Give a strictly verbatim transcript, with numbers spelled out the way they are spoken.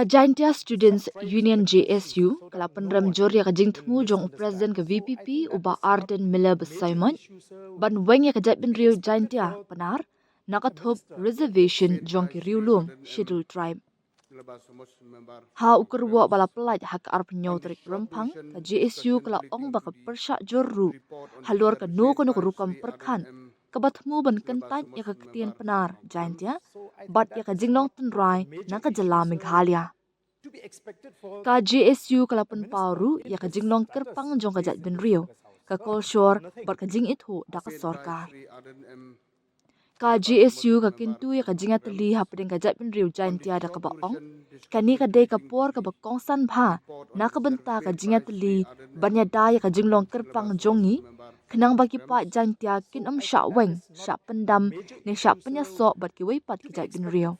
Jaintia Students Union, J S U, ka la pynrem jur ïa ka jingthmu jong u President ka V P P, u Bah Ardent Miller Basaiawmoit, ban weng ïa ka jaitbynriew Jaintia Pnar na ka thup reservation jong ki riewlum Scheduled Tribe. Ha u kyrwoh ba la pyllait ha ka arphew hynñiew tarik Rymphang, ka J S U ka la ong ba ka pyrshah jur ruh halor kano kano ka rukom pyrkhat kaba thmu ban kyntait ïa ka ktien Pnar Jaintia bad ïa ka jinglong tynrai na ka jylla Meghalaya. Ka J S U ka la pynpaw ruh ïa ka jinglong kyrpang jong ka jaitbynriew, ka kolshor bad ka jingithuh da ka sorkar. Ka J S U ka kyntu ïa ka jingïatylli hapdeng ka jaitbynriew Jaintia da kaba ong, kane ka dei ka por kaba kongsan bha na ka bynta ka jingïatylli ban ïada ïa ka jinglong kyrpang jong ngi, khnang ba ki paid Jaintia kin ym shah weng, shah pyndam ne shah pynïasoh bad kiwei pat ki jaitbynriew.